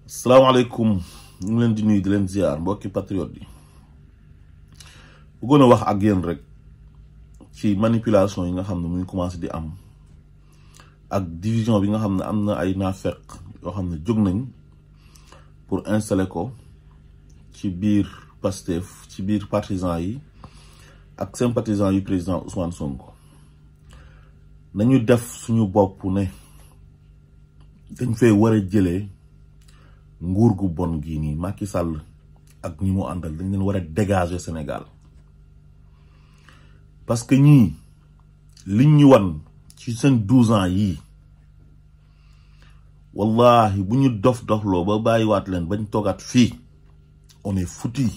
salaamaaleykum ñu ngi leen di nuyu di leen ziar mbokki patriote yi bëggoon a wax ak yéen rek ci manipulation yi nga xam ne mu ngi commencé di am ak division bi nga xam ne am na ay naafeq yoo xam ne jóg nañ pour installer ko ci biir Pastef ci biir partisans yi ak sympathisants yu président Ousmane Sonko nañu def suñu bopp ne dañ fay war a jëlee nguur gu bon gii nii Macky Sall ak ñi mu àndal dañ leen war a dégager Sénégal parce que ñii liñ ñu wan ci seen 12 ans yii wallahi bu ñu dof-dofloo ba bàyyiwaat leen bañ toogaat fii on est foutu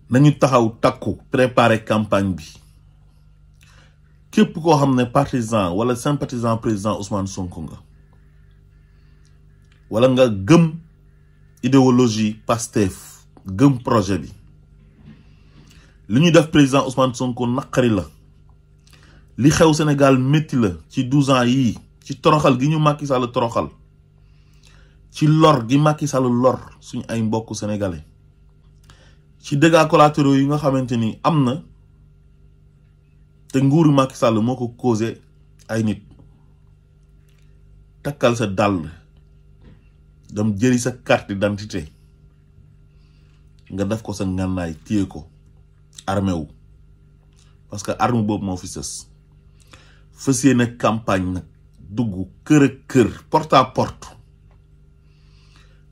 nañu taxaw takku préparer campagne bi képp koo xam ne partisan wala sympathisant président Ousmane Sonko nga wala nga gëm idéologie Pastef gëm projet bi li ñu def président Ousmane Sonko naqari la li xew Sénégal métti la ci 12 ans yii ci toroxal gi ñu Macky Sall toroxal ci lor gi Macky Sall lor suñu ay mbokk sénégalais ci dégâts collatéraux yi nga xamante ni am na te nguuru Macky Sall moo ko causé ay nit takkal sa dàll dem jëli sa carte d'identité nga def ko sa ngànnaay téye ko armé wu parce que arme boobu moo fi sës fas yéene campagne nag dugg kër ak kër porte à porte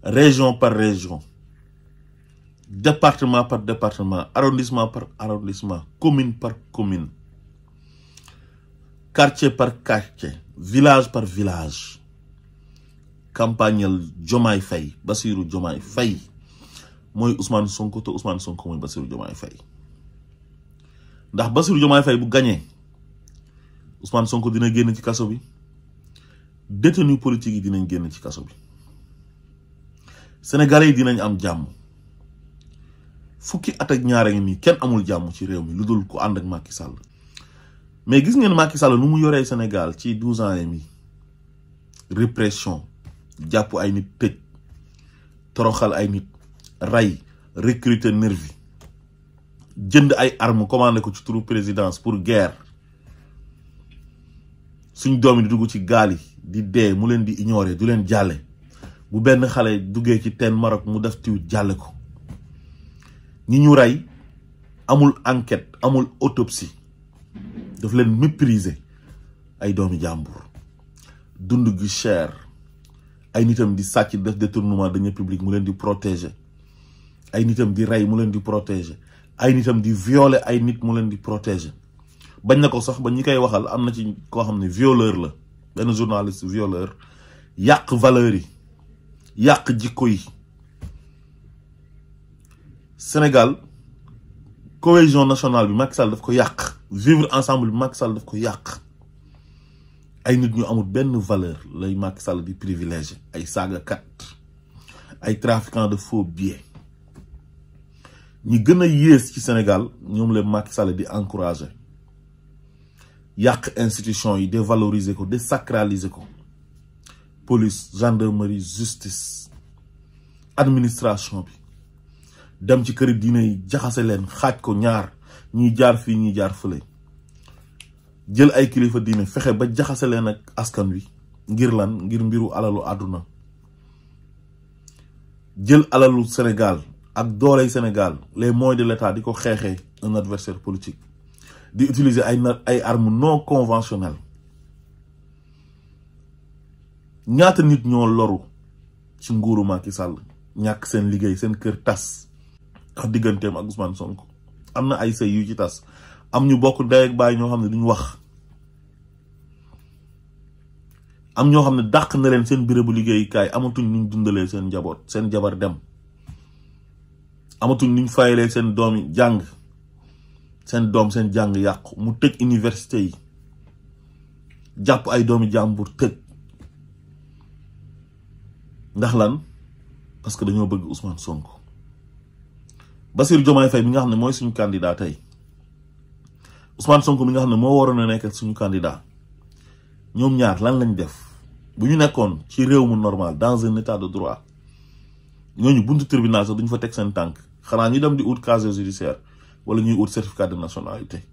région par région département par département arrondissement par arrondissement commune par commune quartier par quartier village par village campagnal Diomaye Faye Bassirou Diomaye Faye mooy Ousmane Sonko te Ousmane Sonko mooy Bassirou Diomaye Faye ndax Bassirou Diomaye Faye bu gagné Ousmane Sonko dina génn ci kaso bi détenu politique yi dinañ génn ci kaso bi sénégalais yi dinañ am jàmm fukki at ak ñaar ngi nii kenn amul jàmm ci réew mi lu dul ko ànd ak Macky Sall mais gis ngeen Macky Sall nu mu yoree Sénégal ci 12 ans yi répression jàpp ay nit tëj toroxal ay nit ray recruter nervi jënd ay armes commandé ko ci turu présidence pour guerre suñ doom yi di dugg ci gaal yi di dee mu leen di ignorer du leen jàlle bu benn xale duggee ci teen Maroc mu def tiwit jàlle ko ñi ñu rey amul enquête amul autopsie daf leen mépriser ay doomi jàmbur dund gi cher ay nitam di sàcc def détournement de deniers publics mu leen di protéger ay nitam di rey mu leen di protéger ay nitam di violer ay nit mu leen di protéger bañ na ko sax ba ñi koy waxal am na ci koo xam ne violeur la benn journaliste violeur yàq valeur yi yàq jikko yi Sénégal cohésion nationale bi Macky Sall daf ko yàq vivre ensemble bi Macky Sall daf ko yàq ay nit ñu amul benn valeur lay Macky Sall di privilégié ay saagakat ay trafiquants de faux billets ñi gën a yées ci Sénégal ñoom la Macky Sall di encouragé yàq institution yi dévaloriser ko désacraliser ko police gendarmerie justice administration bi dem ci këri diine yi jaxase leen xaaj ko ñaar ñiy jaar fii ñiy jaar fële jël ay kilifa diine fexe ba jaxase leen ak askan wi ngir lan ngir mbiru alalu àdduna jël alalu Sénégal ak dooley Sénégal les moyens de l'État di ko xeexee un adversaire politique di utiliser ay armes non conventionnelles ñaata nit ñoo loru ci nguuru Macky Sall ñàkk seen liggéey seen kër tas ak digganteem ak Ousmane Sonko am na ay sëy yu ci tas am ñu bokk ndey ak baay ñoo xam ne duñ wax am ñoo xam ne dàq na leen seen bérébu liggéeyukaay amatuñ nuñ dundalee seen njaboot seen jabar dem amatuñ nuñ fayalee seen doom yi jàng seen doom seen jàng yàqu mu tëj université yi jàpp ay doomi jàmbur tëj ndax lan parce que dañoo bëgg Ousmane Sonko Bassirou Diomaye Faye mi nga xam ne mooy suñu candidat tey Ousmane Sonko mi nga xam ne moo waroon a nekk suñu candidat ñoom ñaar lan lañ def bu ñu nekkoon ci réew mu normal dans un état de droit ñooñu buntu tribunal sax duñ fa teg seen tànk xanaa ñu dem di ut casier judiciaire wala ñuy ut certificat de nationalité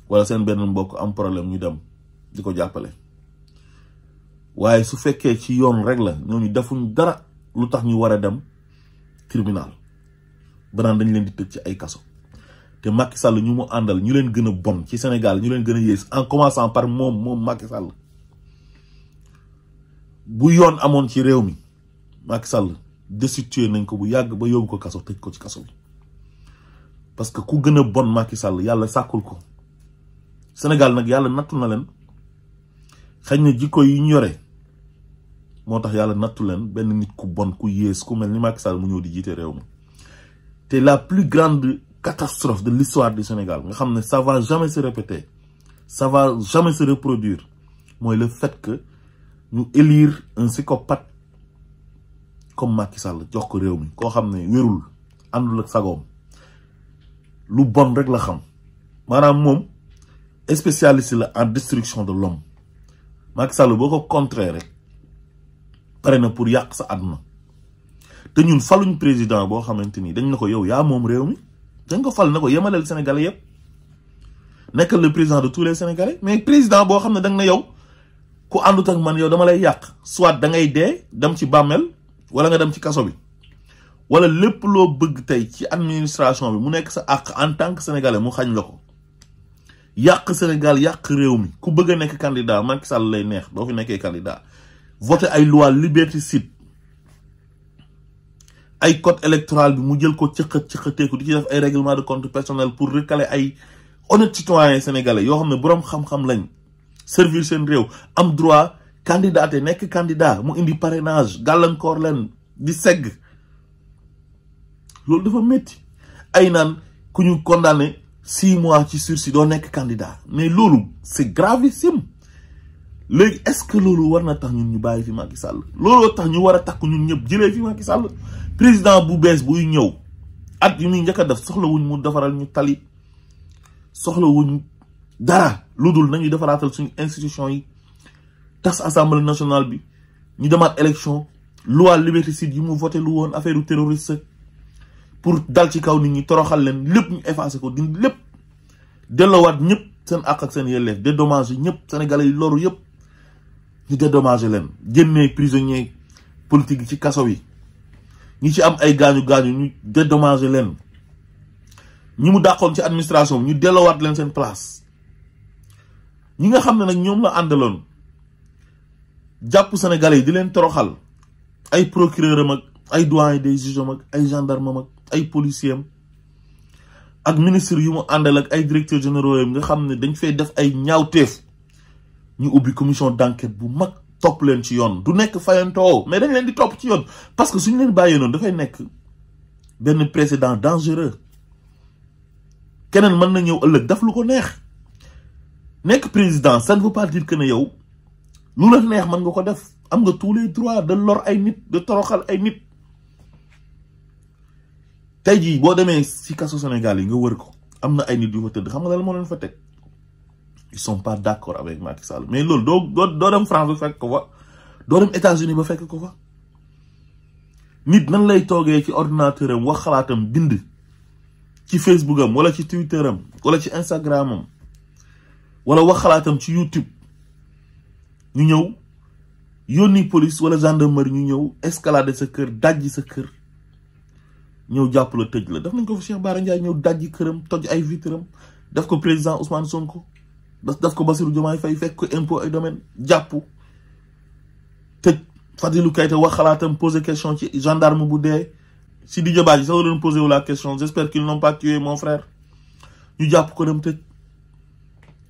wala seen benn mbokk am problème ñu dem di ko jàppale. waaye su fekkee ci yoon rek la ñooñu defuñ dara lu tax ñu war a dem tribunal banaan dañ leen di tëj ci ay kaso. te Macky Sall ñu mu àndal ñu leen gën a bon ci Sénégal ñu leen gën a yées en commençant par moom Macky Sall bu yoon amoon ci réew mi Macky Sall destitué nañ ko bu yàgg ba yóbbu ko kaso tëj ko ci kaso bi parce que ku gën a bon Macky Sall yàlla sàkkul ko. Sénégal nag yàlla nattu na leen xëy na jikko yi ñu yore moo tax yàlla nattu leen benn nit ku bon ku yées ku mel ni Macky Sall mu ñëw di jiite réew mi. te la plus grande catastrophe de l'histoire du Sénégal nga xam ne ça va jamais se répéter ça va jamais se reproduire mooy le fait que ñu élire un psychopathe comme Macky Sall jox ko réew mi koo xam ne wérul àndul ak sagoom lu bon rek la xam maanaam moom spécialiste la en destruction de l'homme. Macky Sall boo ko contrer rek pare na pour yàq sa àdduna te ñun faluñ président boo xamante ni dañ na ko yow yaa moom réew mi dañ ko fal na ko yemaleel Sénégalais yëpp nekkal le président de tous les Sénégalais mais président boo xam ne danga na yow ku àndut ak man yow dama lay yàq soit da ngay dee dem ci bàmmeel wala nga dem ci kaso bi wala lépp loo bëgg tey ci administration bi mu nekk sa àq en tant que sénégalais mu xañ la ko yàq Sénégal yàq réew mi ku bëgg a nekk candidat Macky Sall lay neex doo fi nekkee candidat voter ay loi liberticide ay code électoral bi mu jël ko cëqateeku di ci def ay règlement de compte personnel pour recaler ay honnêtes citoyens sénégalais yoo xam ne boroom xam-xam lañ servir seen réew am droit candidaté nekk candidat mu indi parrainage gàllankoor leen di segg loolu dafa métti ay naan ku ñu condamné 6 mois ci sursis doo nekk candidat mais loolu c'est gravissime léegi est-ce que loolu war na tax ñun ñu bàyyi fi Macky Sall looloo tax ñu war a takk ñun ñëpp jëlee fi Macky Sall président bu bees buy ñëw at yu muy njëkk a def soxlawuñ mu defaral ñu tali soxlawuñ dara lu dul nañu defaraatal suñu institution yi tas assemblée nationale bi ñu demaat élection loi liberticide yi mu voté lu woon affaire u terroriste pour dal ci kaw nit ñi toroxal leen lépp ñu effacé ko dindi lépp delloowaat ñëpp seen àq ak seen yelleef dédommagé ñëpp sénégalais yi loru yëpp ñu dédommagé leen génnee prisonniers politique yi ci kaso yi ñi ci am ay gaañu ñu dédommagé leen ñi mu dàqoon ci administration ñu delloowaat leen seen place ñi nga xam ne nag ñoom la àndaloon jàpp sénégalais yi di leen toroxal ay procureur am ak ay doyen des juges am ak ay gendarme am ak ay policiers am ak ministre yu mu àndal ak ay directeurs généraux yam nga xam ne dañ fay def ay ñaawteef ñu ubbi commission d'enquête bu mag topp leen ci yoon du nekk fayantoo mais dañ leen di topp ci yoon parce que suñu leen bàyyee noonu dafay nekk benn précédent dangereux keneen mën na ñëw ëllëg daf lu ko neex nekk président ça ne veut pas dire que ne yow lu la neex mën nga ko def am nga tous les droits de lor ay nit de toroxal ay nit tey jii boo demee si kaso Sénégal yi nga wër ko am na ay nit yu fa tëdd xam nga lan moo leen fa teg ils sont pas d'accord avec Macky Sall mais loolu doo dem France ba fekk ko fa doo dem États-Unis ba fekk ko fa nit nan lay toogee ci ordinateur am wax xalaatam bind ci Facebook am wala ci Twitter am wala ci Instagram am wala wax xalaatam ci YouTube ñu ñëw yónni police wala gendarmerie ñu ñëw escalader sa kër dajji sa kër ñëw jàpp la tëj la def nañ ko fa Cheikh Bara Ndiaye ñëw dajji këram toj ay vitram def ko président Ousmane Sonko daf ko Bassirou Diomaye Faye fekk ko impôt et domaine jàpp tëj Fadilou Keïta wax xalaatam poser question ci gendarme bu dee si di jabaat yi sax doon posé wu la question j'espère qu'ils n'ont pas tué mon frère ñu jàpp ko dem tëj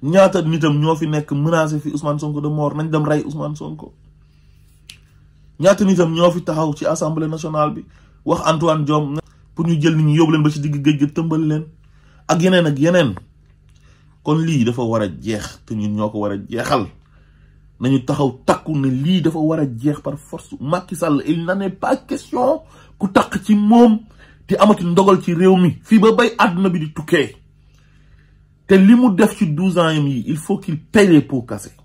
ñaata nitam ñoo fi nekk menacé fi Ousmane Sonko de mort nañ dem rey Ousmane Sonko ñaata nitam ñoo fi taxaw ci assemblée nationale bi wax Antoine Diome pour ñu jël nit ñi yóbbu leen ba ci digg géej gi tëmbal leen ak yeneen kon lii dafa war a jeex te ñun ñoo ko war a jeexal nañu taxaw takku ne lii dafa war a jeex par force Macky Sall il n'en est pas question ku takk ci moom te amati ndogal ci réew mi fii ba bay àdduna bi di tukkee te li mu def ci 12 ans yam yi il faut qu'il paye les pots cassés